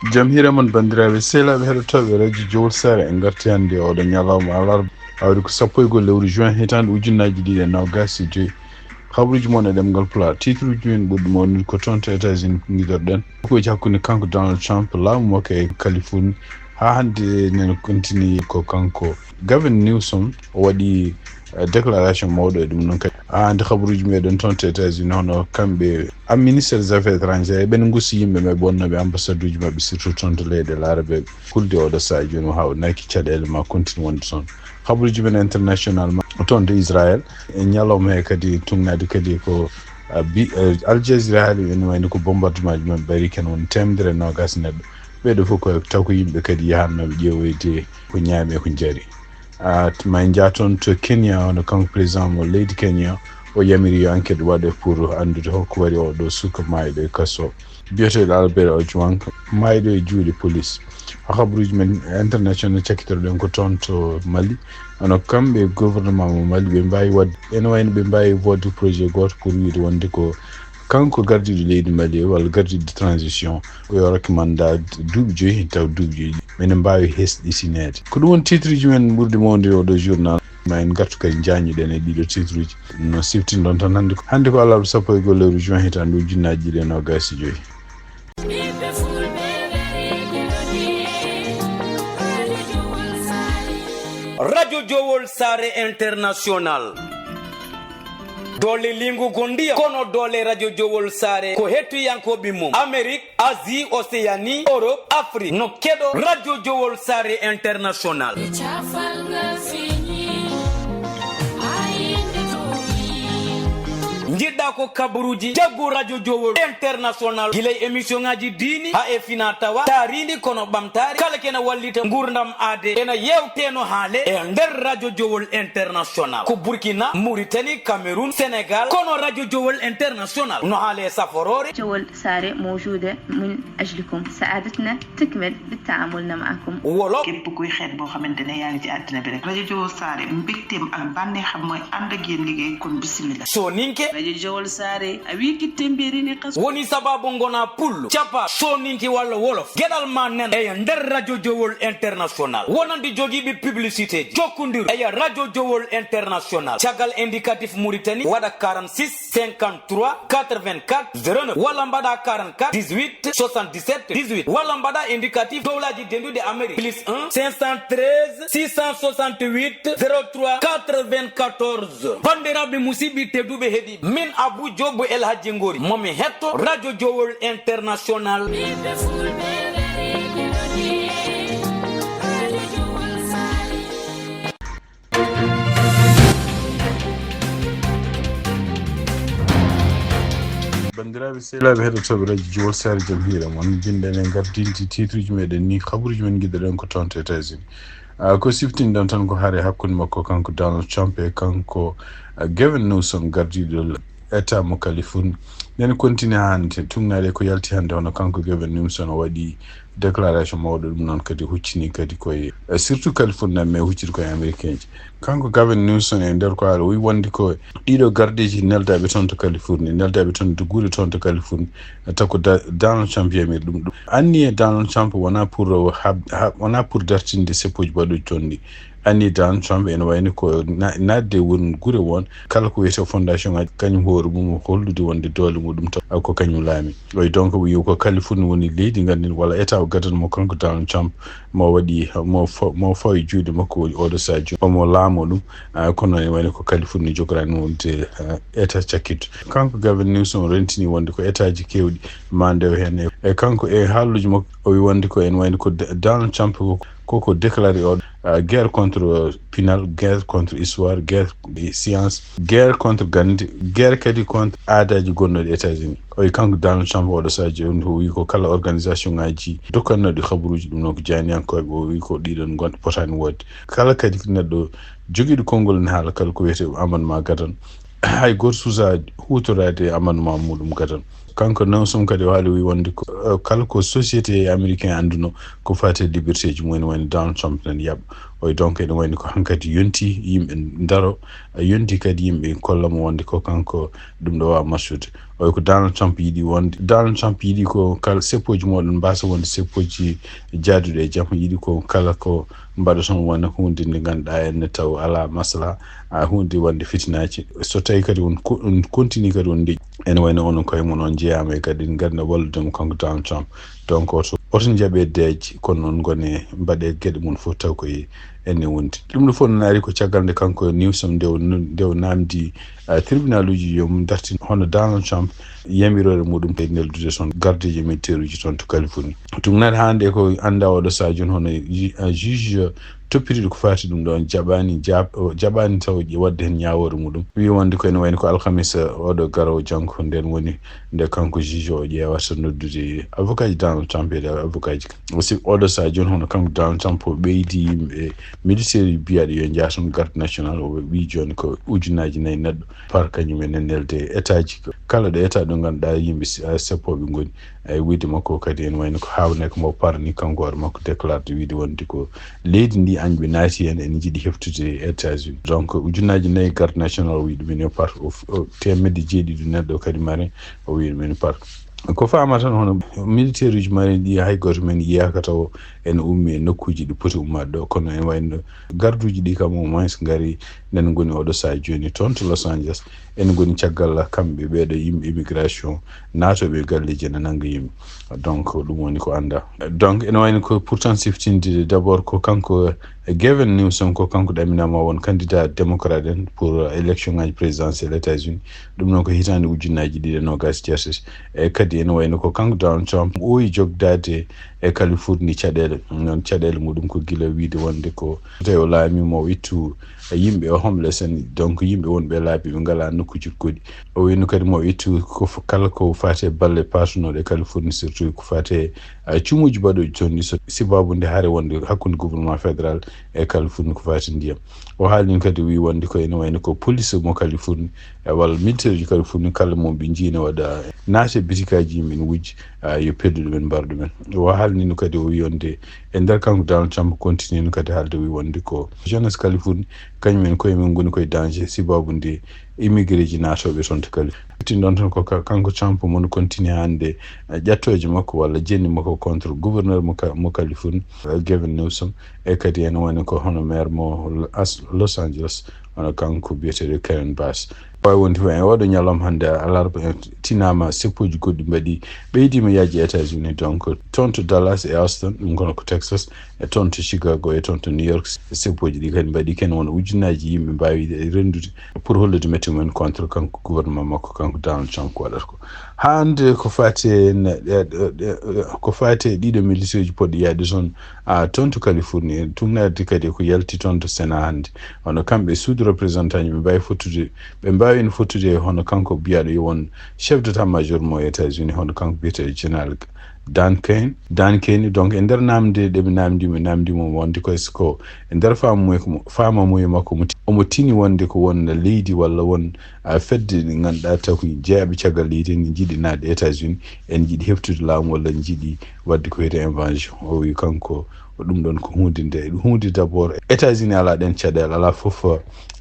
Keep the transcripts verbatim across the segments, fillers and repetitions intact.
Jam hiire mon, banndiraaɓe sehilaaɓe heɗotooɓe Radio Jowol Saare. En ngarti hannde oɗo ñalawma alarba, awdi ko sappo e go'o lewru juin, hitaande ujunnaaji ɗiɗi e noogaas e joy. Habaruuji mon e ɗemngal Pulaar. Titruuji men ɓurɗi mawnude ko toon to États-Unis ko ngiɗorɗen. Ko hakkunde kanko Donald Trump, laamu makko e Californie. Haa hannde nene kontini ko kanko Gavin Newsom o waɗi, eh, déclaration mawɗo e ɗum noon kadi. Haa hannde habaruuji meɗen toon to États-Unis, hono kamɓe am ministère des affaires étrangères, ɓen ngusi yimɓe maɓɓe wonnooɓe ambassade uji maɓɓe, surtout toon to leyɗe laarabeeɓe, hulde oɗo sahaa jooni haa o naaki caɗeele ma continue wonde toon. Habaruuji men international ma toon to Israël, e ñalawma he kadi tugnaade kadi ko, ah, bi-, eh, Al Jazeera haali ene wayno ko bombardement ji maɓɓe mbaɗi ken won teemedere e noogaas neɗɗo. Ɓeeɗo fof ko taw ko yimɓe kadi yahatnooɓe ƴeewoyde ko ñaami e ko njari. Ah, ma en njah toon to Kenya, hono kanko président mo leydi Kenya, o yamiri yo enquête waɗe pour anndude holko waɗi oɗo suka maayɗo e kaso. Biyeteeɗo Albert Ojwang, maayɗo e juuɗe police. Ha habaruuji men international cakkitoɗen ko toon to Mali, hono kamɓe gouvernement mo Mali, ɓe mbaawi waɗde, ene wayno ɓe mbaawi waɗde projet gooto pour wiide wonde ko kanko gardiiɗo leydi Mali o, walla gardiiɗo transition, o yoorake mandat duuɓi joyi, taw duuɓi joyi ɗi mene mbaawi hesɗitineede. Ko ɗum woni titruuji men ɓurɗi mawnude oɗo journal. Ma en ngartu kadi njaññuɗen e ɗiɗo titruuji. No siftinɗon tan hannde ko, hannde ko alarba sappo e go'o lewru juin hitaande ujunnaaji ɗiɗi e noogaas e joy. Radio Jowol Saare International. Doole lingu gondiya, kono doole Radio Jowol Saare ko hettiyankooɓe mum. Amérique, Asie, Océanie, Europe, Afrique. No keɗo Radio Jowol Saare International. Njiɗɗa ko kabaruuji, jaggu Radio Jowol International. Gila e émission ngaji diini, haa e fina tawa, taariindi kono ɓamtaare. Kala kena wallita ngurdam aade. Ena yewte no haale e nder Radio Jowol International. Ko Burkina, Mauritanie, Cameroun, Sénégal. Kono Radio Jowol International no haale e saforoore. Jowol Saare موجودة من أجلكم. سعادتنا تكمل بالتعامل معكم. Wolof. Képp kuy xeet boo xamante ne yaa ngi ci àddina bi rek, Radio Jowol Saare mbégteem ak bànneexam mooy ànd ak yéen liggéey, kon bismillah. Soninke. Radio Jowol Saare, a wi ki temberini kas. Woni sababu ngona pullo, capa, soninke walla wolof. Geɗal ma nen e nder Radio Jowol International. Wonande jogiiɓe publicité, jokkondir e Radio Jowol International. Caggal indicatif Mauritanie, waɗa quarante-six cinquante-trois quatre-vingt-quatre zéro neuf, walla mbaɗa quarante-quatre dix-huit soixante-dix-sept dix-huit, walla mbaɗa indicatif dowlaji dendude Amérique, plus un cinq cent treize six cent soixante-huit zéro trois quatre-vingt-quatorze. Banndiraaɓe musidɓe tedduɓe heɗi min Abou Diop El Hadji Ngori, momi hetto Radio Jowol International. Banndiraaɓe sehilaaɓe heɗotooɓe Radio Jowol Saare, jam hiire mon. Binɗen e ngardinti titruuji meɗen ni, habaruuji men ngiɗɗen ko toon to États-Unis. Ah, ko siftinɗen tan ko hare hakkunde makko kanko Donald Trump e kanko, ah, Gavin Newsom gardiiɗo État mo Californie. Nden continue hannde, tugnaade ko yalti hannde, hono kanko Gavin Newsom o waɗi déclaration mawɗo, ɗum noon kadi huccini kadi koye, eh, surtout Californie, mais hucciti koye Américain ji. Kanko Gavin Newsom e nder ko haali, o wi wonde ko ɗiɗo gardeeji neldaaɓe toon to Californie, neldaaɓe toon to gure toon to Californie, eh, taw ko Da-, Donald Trump yamiri ɗum. Ɗum anniye Donald Trump wonaa pour o hab-, hab-, wonaa pour dartinde seppooji baɗooji toon ɗi. Anniye Donald Trump ene wayni ko na-, naatde won gure won, kala ko wiyetee fondation ngaji, kañum hoore mum hollude wonde doole muɗum taw ko kañum laami. Oy, donc, wi ko Californie woni leydi nganndi walla état o gadano mo kanko Donald Trump, mo waɗi, mo fa-, mo fawi juuɗe makko woni oɗo sadio, omo laamo ɗum. Ah, kono ene wayni ko Californie jogorani wonde, ah, état cakkitto. Kanko Gavin Newsom rentini wonde ko état ji kewɗi ma ndew heen. E, e kanko e haaluuji makko, o wi wonde ko ene wayni ko D-, Donald Trump ko, ko, ko déclaré o, ah, guerre contre pinal, guerre contre histoire, guerre e science, guerre contre gannde, guerre kadi contre aadaaji gonnoɗi États-Unis. O wi kanko Donald Trump oɗo sadio, o wi ko kala organisation ngaji dokkannoɗi habaruuji, ɗum noon ko jayniyankooɓe, o wi ko ɗiɗon gonɗe potaani woodde. Kala kadi neɗɗo jogiiɗo konngol ne haala kala ko wiyetee amendement gadano. Hay gooto suusaa huutoraade e amendement muɗum gadano. Kanko Newsom kadi o haali, o wi wonde ko, eh, kala ko société américain annduno ko faati e liberté ji mum, ene wayno Donald Trump nan yaɓa. Oy, donc, ene wayni ko hankadi yonti yimɓe ndaro, yonti kadi yimɓe kolla mo wonde ko kanko ɗum ɗo waawa marchude. Oy, ko Donald Trump yiɗi wonde. Donald Trump yiɗi ko kala seppooji mooɗon mbasa wonde seppooji jaaduɗe e jam. Yiɗi ko kala ko mbaɗoton wona hunde nde ngannduɗaa ene taw alaa maslaha, a hunde wonde fitinaaji. So tawi kadi on ko-, on continue kadi on nde, ene wayno onon koye mon on jeyaama e kadi ngannduɗaa wallude mo kanko Donald Trump. Donc oto, oto njaɓe deeƴ, kono on ngone mbaɗe geɗe mum fof taw koye ene wondi. Ɗum ɗo fof noon ari ko caggal nde kanko Newsom nde o, nde o namdi, ah, tribunal uji yo dartin hono Donald Trump yamiroore muɗum e neldude toon gardeeji militaire uji toon to Californie. Ɗum nata hannde ko annda oɗo saha jooni hono ju-, ah, juge toppitiiɗo ko faati ɗum ɗoon jaɓaani, jaab-, o jaɓaani taw ƴe-, waɗde heen ñaawoore muɗum. Wi wonde ko ene wayno ko alkamisa oɗo garowo janngo nden woni nde kanko juge o ƴeewata noddude avocat ji Donald Trump e avocat ji. Si oɗo saha jooni hono kanko Donald Trump o ɓeydi yimɓe militaire biyaaɗo yo njaah toon garde national, o wi jooni ko ujunnaaji nayi neɗɗo par kañum en nelde e état ji. Kala ɗo état ɗo ngannduɗaa yimɓe si-, ah, seppooɓe ngoni. Eyi, wiyde makko kadi ene wayno ko haawnde ko mbo parni kanko hoore makko déclaré wiyde wonde ko leydi ndi añɓe naati heen ene njiɗi heftude États-Unis. Donc ujunnaaji nayi garde national o wi ɗum ene par o, o teemedde jeeɗiɗi neɗɗo kadi mare o wi ɗum ene par. Ko faama tan hono militaire uji mari ɗi hay gooto men yiyaaka taw ene ummi e nokkuuji ɗi poti ummaade ɗo, kono ene wayno garduuji ɗi kam au moins ngari, nden ngoni oɗo saha jooni toon to Los Angeles, ene ngoni caggal kamɓe ɓeeɗo yimɓe immigration naatooɓe e galleeji ene nannga yimɓe. Donc ɗum woni ko annda. Donc ene wayno ko pourtant siftinde d'abord ko kanko Gavin Newsom, ko kanko ɗaminaama won candidat démocrate en pour élection ngaji présidentielle États-Unis. Ɗum noon ko hitaande ujunnaaji ɗiɗi e noogaas e jeetati. E kadi ene wayno ko kanko Donald Trump ɓooyi jogdaade e Californie caɗeele. Noon caɗeele muɗum ko gila wiide wonde ko tawi o laami mo ittu yimɓe o homeless en, donc yimɓe wonɓe laabi ɓe ngalaa nokkuuji goɗɗi. O wino kadi mo ittu ko f-, kala ko faati e balle paatunooɗe e Californie, surtout ko faati e, eh, cumuuji baɗooji toon ɗi, so, sibabu nde hare wonde hakkunde gouvernement fédéral e Californie ko faati ndiyam. O haalni kadi wi wonde ko ene wayno ko police mo Californie e walla militaire ji Californie kala mo ɓe njii ne waɗa naate bitikaaji yimɓe ne wujji, ah, yo peddu ɗumen mbar ɗumen. O haalni kadi o wi wonde e nder kanko Donald Trump continue no kadi haalde wi wonde ko jeunesse Californie kañum en koye men ngoni koye danger sibabu nde immigré ji naatooɓe toon to Californie. Tin ɗon tan ko ka-, kanko Trump mon continue hannde, eh, ƴattooje makko walla jenni makko contre gouverneur mo Ka-, mo Californie, eh, Gavin Newsom, e kadi ene woni ko hono maire mo As-, Los Angeles, hono kanko biyeteeɗo Karen Bass. Ɓay wonti fof en oɗo ñalawma hannde alarba en tinaama seppoji goɗɗi mbaɗi ɓeydiima yaaji États-Unis, donc toon to Dallas e Austin, ɗum kono ko Texas, e toon to Chicago e toon to New York, seppoji ɗi kadi mbaɗi ken wona ujunnaaji yimɓe mbaawi rendude pour hollude mette mumen contre kanko gouvernement makko, kanko Donald Trump ko waɗata ko. Hannde ko faati e ne-, ɗe-, ɗe-, ɗe-, ko faati e ɗiɗo militaire ji poɗɗi yaade toon, a, toon to Californie, tugnaade kadi ko yalti toon to Sénat hannde. Hono kamɓe suudu représentant ji ɓe mbaawi fottude, ɓe mbaawino fottude hono kanko biyaɗo yo won chef d'état-major mo États-Unis, hono kanko biyeteeɗo général Dan Caine. Dan Caine, donc, e nder namde ɗe ɓe namdi mo, namdi mo wonde ko, est-ce que e nder faamamuye ko mo, faamamuye makko mo ti-, omo tini wonde ko won leydi walla won, a, fedde ɗe ngannduɗaa taw ko jeyaɓe caggal leydi en njiɗi naatde États-Unis, en njiɗi heftude laamu walla en njiɗi waɗde ko wiyetee invasion. O wi kanko, ko ɗum ɗon ko huunde nde, huunde d'abord, États-Unis alaa ɗeen caɗeele, alaa fof,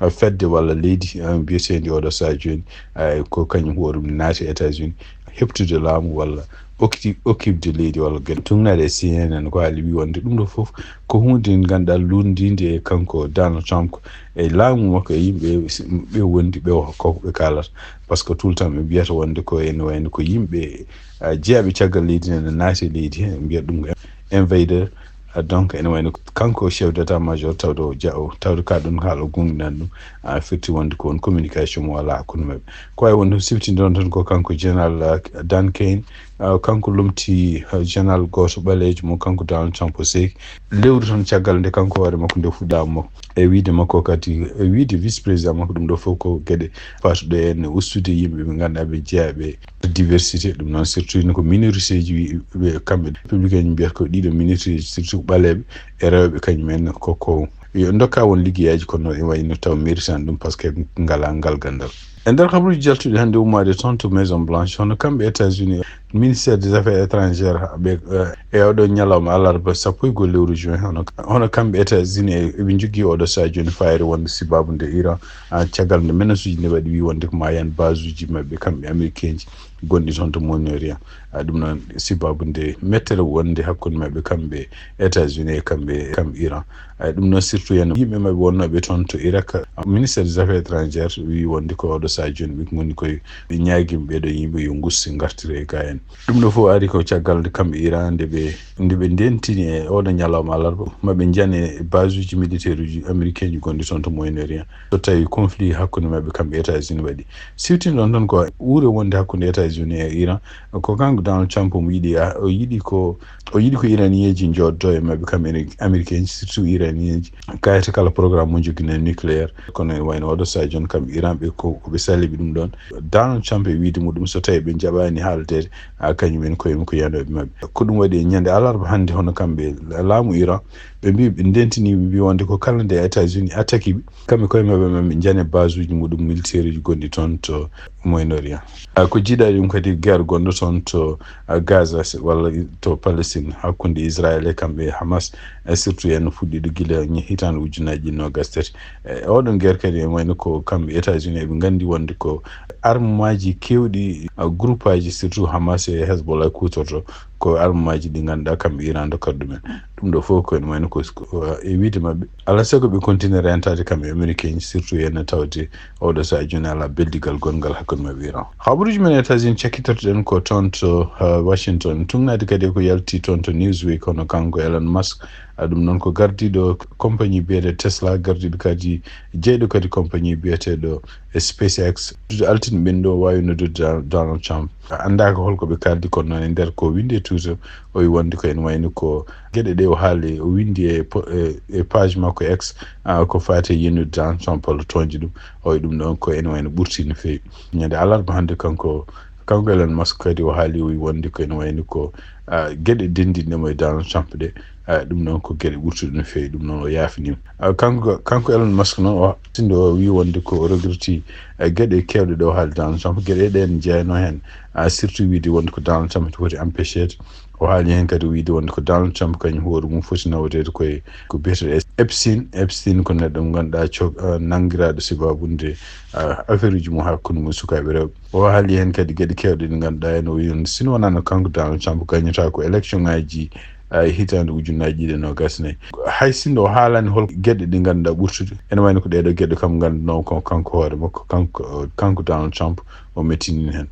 eh, fedde walla leydi, eh, mbiyeteendi oɗo saha jooni, eh, ko kañum hoore mum naati États-Unis, heɓtude laamu walla okki-, okkibde leydi walla geɗe. Tugnaade e C N N ko haali wi wonde ɗum ɗo fof ko huunde nde ngannduɗaa lunndiinde e kanko Donald Trump, e laamu makko e yimɓe ɓe wondi ɓe ko ɓe kaalata. Par ce que tout le temps ɓe mbiyata wonde ko ene wayno ko yimɓe, eh, jeyaɓe caggal leydi nde naati e leydi he, ɓe mbiyata ɗum invader. Ah, donc, ene wayno kanko chef d'état-major tawde o ja-, o tawde ka ɗum haala o gunginan ɗum, ah, firti wonde ko won communication mo wala hakkunde maɓɓe. Ko wawi wonde siftinde on tan ko kanko général, ah, Dan Caine, ah, kanko lomti, ah, général goto ɓaleejo mo kanko Donald Trump o seeki. Lewru tan caggal nde kanko hoore makko nde fuɗɗaama makko. E wiide makko kadi, e wiide vice président makko, ɗum ɗo fof ko geɗe fatuɗe en ustude yimɓe ɓe ngannduɗaa ɓe jeyaɓe diversité, ɗum noon surtout no ko minorité ji wi-, ɓe kamɓe républicain ji mbiyata ko ɗiɗo minorité ji, surtout ɓaleeɓe e rewɓe, kañum en ko, ko yo dokka won liggeyaaji, kono e wayno taw mérite an ɗum, par ce que ngalaa ngal ganndal. E nder habaruuji jaltuɗi hannde ummaade toon to Maison Blanche, hono kamɓe États-Unis, ministère des affaires étrangères, ɓe, eh, e oɗo ñalawma alarba sappo e goo lewru juin, hono, hono kamɓe États-Unis e, eɓe njogii oɗo sahaa jooni fayre wonde sibaabu nde Iran, ah, caggal nde menace uji nde waɗi, wi wonde ko ma yan base uji maɓɓe kamɓe américain ji gonɗi toon to Moyen-Orient. Ah, ɗum noon sibaabu nde mettere wonde hakkunde maɓɓe kamɓe États-Unis e kamɓe, kamɓe Iran. Ay, ɗum noon surtout heen yimɓe maɓɓe wonnooɓe toon to Irak, ministère des affaires étrangères wi wonde ko oɗo sahaa jooni ɓe ngoni koye ñaagima ɓeeɗo yimɓe yo ngusti ngartire e ga en. Ɗum ɗo fof ari ko caggal nde kamɓe Iran nde ɓe, nde ɓe ndentini e oɗo ñalawma alarba maɓe njane base uji militaire uji américain ji gonɗi toon to Moyen-Orient. So tawi conflit hakkunde maɓɓe kamɓe États-Unis waɗi. Siwtinɗon tan ko uure wonde hakkunde États-Unis e Iran, ko kanko Donald Trump omo yiɗi, a, o yiɗi ko, o yiɗi ko Iraniyeeji njooɗdo e maɓɓe kamɓe Américain ji, surtout Iraniyeeji, kayata kala programme mo njogino nucléaire. Kono ene wayno oɗo sahaa jooni kamɓe Iran ɓe ko, ko ɓe saliɓe ɗum ɗoon. Donald Trump e wiide muɗum so tawi ɓe njaɓaani haaldeede, a, kañum en koye mum ko yanooɓe maɓɓe. Ko ɗum waɗi e ñande alarba hannde hono kamɓe laamu Iran, ɓe mbi ɓe ndentini ɓe mbi wonde ko kala nde États-Unis attaque ɓe, kamɓe koye maɓɓe maɓe njane base uji muɗum militaire uji gonɗi toon to Moyen-Orient. Ah, ko jiidaade ɗum kadi guerre gonɗo toon to, ah, Gaza si, walla to Palestine hakkunde Israël e kamɓe Hamas, e surtout en fuɗɗiiɗo gila ñi-, hitaande ujunaaji ɗiɗi noogaas tati. E oɗon guerre kadi ene wayno ko kamɓe États-Unis eɓe nganndi wonde ko armaaji keewɗi, ah, groupaaji surtout Hamas e Hezbollah kuutorto ko armaaji ɗi ngannduɗaa kamɓe Iran ndokkata ɗumen. Ɗum ɗo fof ko ene wayno ko, ko, e wiide maɓɓe, alaa sago ɓe continue rentaade kamɓe Américain, surtout heen tawde oɗo sahaa jooni alaa beldigal gonngal hakkunde maɓɓe Iran. Habaruuji men États-Unis cakkitortoɗen ko toon to, uh, Washington. Tugnaade kadi ko yalti toon to Newsweek, hono kanko Elon Musk, a, ɗum noon ko gardiiɗo compagnie biyeteeɗo Tesla, gardiiɗo kadi, jeyɗo kadi compagnie biyeteeɗo SpaceX. Altine ɓennuɗo o waawi noddude Da-, Donald Trump. Anndaaka holko ɓe kaaldi, kono noon e nder ko winndi e tuuto, o wi wonde ko ene wayno ko geɗe ɗe o haali, o winndi e po-, e, e page makko X, ah, ko faati e yennude Donald Trump walla toñde ɗum. O wi ɗum ɗoon ko ene wayno ɓurti no feewi. Ñande alarba hannde kanko, kanko Elon Musk kadi o haali, o wi wonde ko ene wayno ko, ah, geɗe denndinɗe mo e Donald Trump ɗe, ah, ɗum noon ko geɗe ɓurtuɗe no feewi, ɗum noon o yaafiniima. Ah, kanko, kanko Elon Musk noon o, sinno o wi wonde ko o regretti, ah, geɗe keewɗe ɗe o haali Donald Trump, geɗe ɗe ene jeyanoo heen, ah, surtout wiide wonde ko Donald Trump foti empêcheede. O haali heen kadi o wiide wonde ko Donald Trump kañum hoore mum foti nawadeede koye ko biyeteeɗo Epstein. Epstein ko neɗɗo mo ngannduɗaa co-, ah, nanngiraaɗo sibaabude, ah, affaire uji mum hakkunde mum e sukaaɓe rewɓe. O haali heen kadi geɗe keewɗe ɗe ngannduɗaa heen o wi on, sinno wonaa no kanko Donald Trump gañata ko élection ŋaaji, ah, hitaande ujunaaji ɗiɗi e noogaas nayi. Hay sinno o haalaani hol geɗe ɗe ngannduɗaa ɓurtuɗe, ene wayno ko ɗeeɗo geɗe kam ngannduɗaa ko kanko hoore makko, kanko, kanko Donald Trump o mettinii heen.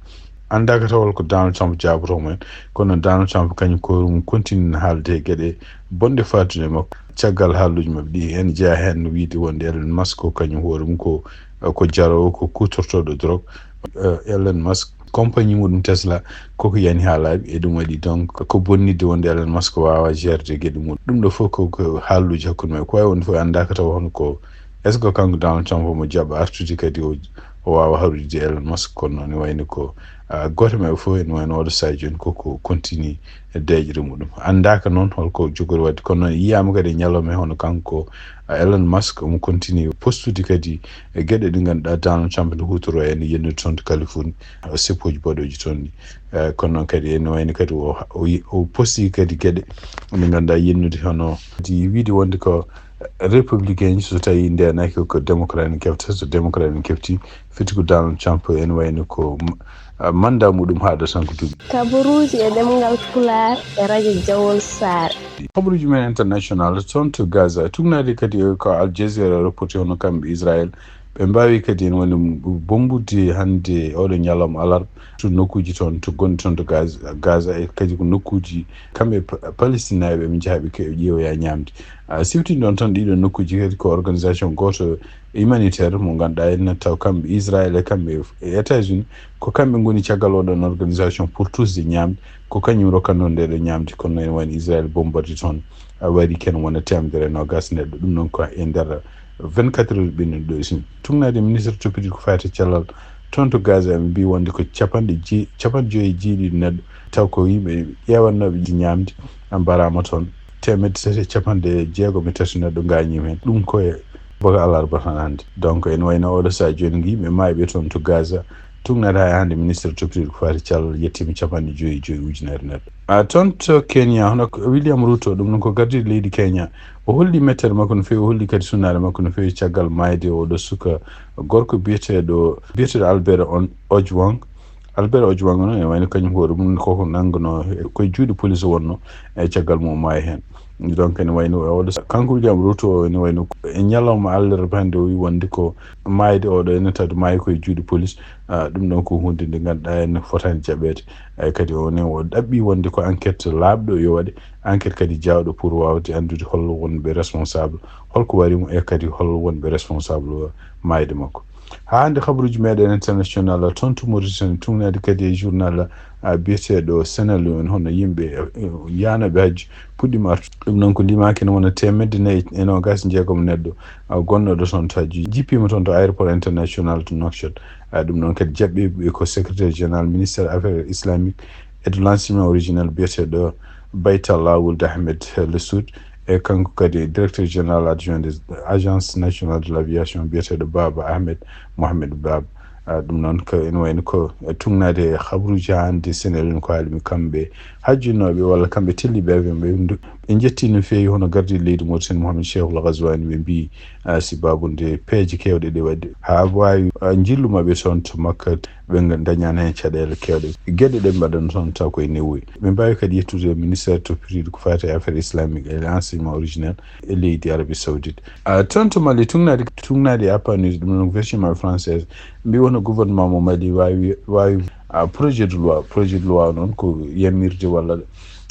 Anndaaka taw hol ko Donald Trump jaaboto mo heen, kono Donald Trump kañum ko mum continue haalde e geɗe bonɗe faatude e makko. Caggal haalluuji maɓɓe ɗi, ene jeyaa heen wiide wonde Elon Musk ko kañum hoore mum ko, ko jaroowo, ko kuutortooɗo drogue. Eh, Elon Musk, compagnie muɗum Tesla, koko yani haa laaɓi, e ɗum waɗi donc ko bonnidde wonde Elon Musk waawa gérde geɗe mum. Ɗum ɗo fof ko, ko haalluuji hakkunde maɓɓe. Ko waawi wonde fof anndaaka taw hono ko, est-ce que kanko Donald Trump omo jaɓa artude kadi o, o waawa harude Elon Musk, kono noon ene wayno ko, ah, gooto maɓɓe fof ene wayno oɗo sahaa jooni koko continue e deeƴre muɗum. Anndaaka noon holko jogori waɗde, kono noon yiyaama kadi e ñalawma he hono kanko, ah, Elon Musk omo continue postude kadi e geɗe ɗe ngannduɗaa Donald Trump ne huutoroo heen, yennude toon to Californie, ah, seppooji boɗooji toon ɗi. Eh, kono noon kadi ene wayno kadi o, o, o posti kadi geɗe ɗe ngannduɗaa yennude hono kadi wiide wonde ko républicain ji, so tawi ndeenaki ko démocrate en kefta, so démocrate en kefti, fiti ko Donald Trump ene wayno ko m-, ah, mandat muɗum haaɗa tan ko duuɓi. Kabaruuji e ɗemngal Pulaar e radio Jawol Saare. Kabaruuji men international, toon to Gaza, tugnaade kadi ko Al Jazeera reporti hono kamɓe Israël, ɓe mbaawi kadi ene woni bombudde hannde oɗo ñalawma alarba to nokkuuji toon, to gonɗi toon to Gaza, Gaza e kadi ko nokkuuji kamɓe Pa-, Palestinaaɓe ɓe njahaaɓe ke ƴeewoya ñaamde. Ah, siwtinde ɗoon tan ɗiɗo nokkuuji kadi ko organisation gooto humanitaire mo ngannduɗaa ene taw kamɓe Israël e kamɓe e États-Unis ko kamɓe ngoni caggal oɗon organisation pour tous de ñaamde, ko kañum rokkatnoo nde ɗo ñaamde, kono ene wayno Israël bombardii toon, a, waɗi ken wona teemedere e noogaas neɗɗo. Ɗum noon ko e nder vingt-quatre heures ɓennuɗo ɗo isin. Tugnaade ministre toppitiiɗo ko faati e cellal toon to Gaza, ɓe mbii wonde ko capanɗe jee-, capanɗe joyi e jeeɗiɗi neɗɗo, taw ko yimɓe ƴeewannooɓe ji ñaamde, a, mbaraama toon. Teemedde tati e capanɗe jeegom e tati neɗɗo ngaañiima heen. Ɗum ko e Boko alarba tan hannde. Donc ene wayno oɗo saha jooni ngi ɓe maayɓe toon to Gaza, tugnaade haa hannde ministre toppitiiɗo ko faati cellal yettiima capanɗe joyi e joyi ujunere neɗɗo. A toon to Kenya, hono ko William Ruto, ɗum noon ko gardiiɗo leydi Kenya, o holli mettere makko no feewi, o holli kadi sunnaare makko no feewi caggal maayde oɗo suka gorko biyeteeɗo, biyeteeɗo Albert On-, Ojwang. Albert Ojwang noon ene wayno kañum hoore mum koko nannganoo koye juuɗe police wonno e caggal mum o maayi heen. Donc ene wayno oɗo, kanko William Ruto o ene wayno e ñalawma alarba hannde o wi wonde ko maayde oɗo ene tawde maayi koye juuɗe police. Ah, ɗum ɗon ko huunde nde ngannduɗaa ene fotaani jaɓeede. Ay kadi o ne o ɗaɓɓi wonde ko enquête laaɓɗo yo waɗe, enquête kadi jaawɗo pour waawde anndude hol wonɓe responsable, holko wari mo e kadi hol wonɓe responsable maayde makko. Haa hannde kabaruuji meɗen international toon to Mauritanie, tugnaade kadi e journal, ah, biyeteeɗo Senelu en, hono yimɓe, eh, yaanooɓe hajju puɗɗiima artude. Ɗum noon ko limaaki ene wona teemedde nayi e noogaas e jeegom neɗɗo, ah, gonnooɗo toon to hajju, jippiima toon to aéroport international to Nouakchott. Ah, ɗum noon kadi jaɓɓiiɓe ko secrétaire général ministère affaires islamiques et de l'enseignement original biyeteeɗo Baytallah Wuld Ahmed Lessoud, e kanko kadi directeur général adjoint de agence nationale de l'aviation biyeteeɗo Baba Ahmed Mohamed Baba. Ah, ɗum noon ko ene wayno ko tugnaade e kabaruuji haa hannde Senelu en ko haali mi kamɓe hajjunooɓe walla kamɓe telliiɓe avion ɓe ndu-, ɓe njetti no feewi hono gardiiɗo leydi Mauritanie Mohamed Cheikhul Ghazouani ɓe mbiyi, ah, si babu nde peeje keewɗe ɗe waɗde haa waawi, ah, njillu maɓɓe toon to Makka ɓe nga-, ndañaani heen caɗeele keewɗe. Geɗe ɗe mbaɗan toon taw koye newoyi. Min mbaawi kadi yettude ministère toppitiiɗo ko faati e affaires islamiques et l'enseignement original e leydi Arabie Saoudite. Ah, toon to Mali, tugnaade, tugnaade e Apanusi, ɗum noon version maɓɓe française, mbi wonno gouvernement mo Mali waawi, waawi, ah, projet de loi, projet de loi noon ko yamirde walla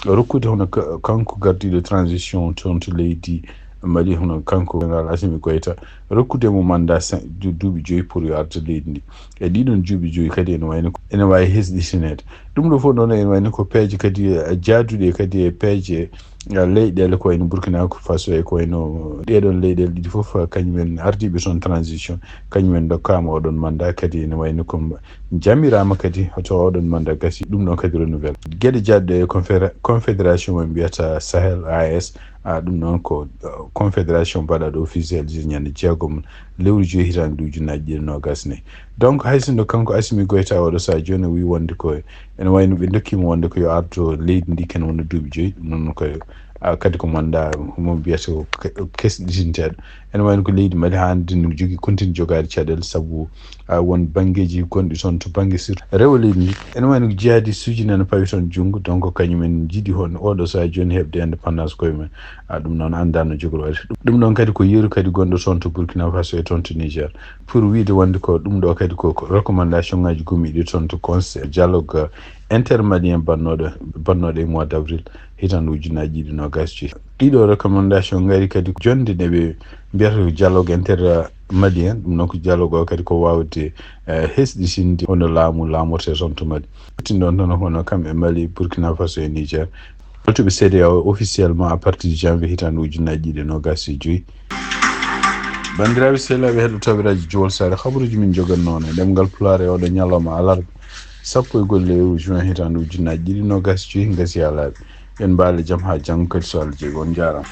rokkude hono ka-, kanko gardiiɗo transition toon to leydi Mali, hono kanko Général Assimi Goïta, rokkude mo mandat cin-, du-, duuɓi joyi pour yo arde leydi ndi. E ɗiɗon duuɓi joyi kadi ene wayno ko, ene waawi hesɗitineede. Ɗum ɗo fof noon ene wayno ko peeje kadi, eh, jaaduɗe kadi e peeje, eh, leyɗeele ko wayno Burkina Faso e ko wayno ɗeeɗon leyɗeele ɗiɗi fof, eh, kañum en ardiiɓe toon transition, kañum en ndokkaama oɗon mandat kadi ene wayno ko jamiraama kadi hoto oɗon mandat gasi. Ɗum ɗon kadi renouvelle. Geɗe jaaduɗe e confédé-, confédération mo mbiyata Sahel A E S, ah, ɗum noon ko, uh, confédération mbaɗaaɗo officialisé ñande jeegom lewru joyi hitaande ujunnaaji ɗiɗi noogaas nayi. Donc hay sinno kanko Assimi Goïta oɗo saha jooni o wi wonde ko ene wayno ɓe ndokkimo wonde ko yo ardo leydi ndi ken wona duuɓi joyi, ɗum noon ko, ah, kadi ko mandat mo mbiyata ko ke-, kesɗitinteeɗo. Ene wayno ko leydi Mali haandi no jogii continue jogaade caɗeele sabu, ah, won banngeeji gonɗi toon to bannge surtout rewo leydi ndi. Ene wayno ko jihadiste uji nana pawi toon junngo, donc kañum en njiɗi hono oɗo saha jooni heɓde indépendance koye men. Ah, ɗum noon anndaa no jogori waɗde. Ɗum ɗon kadi ko yeru kadi gonɗo toon to Burkina Faso e toon to Niger. Pour wiide wonde ko ɗum ɗo kadi ko, ko recommandation ngaji gumiɗi toon to conseil dialogue intermalien bannooɗo, bannooɗo e mois d'avril hitaande ujunnaaji ɗiɗi noogaas joyi. Ɗiɗo recommandation ngari kadi jonde nde ɓe mbiyata ko dialogue intermalien, ɗum noon ko dialogue o kadi ko waawde, eh, hesɗitinde hono laamu laamorte toon to Mali. Tinɗon tan hono kam e Mali, Burkina Faso e Niger. Holtuɓe C D A O officiellement à partir de janvier hitaande ujunnaaji ɗiɗi noogaas e joyi. Banndiraaɓe sehilaaɓe heɗotooɓe Radio Jowol Saare, kabaruuji min njogannoo e ɗemngal Pulaar e oɗo ñalawma alarba sappo e go'o lewru juin hitaande ujunnaaji ɗiɗi noogaas e joyi ngasi haa laaɓi. En mbaale jam haa janngo kadi so Allah jaɓi. On njaaraama.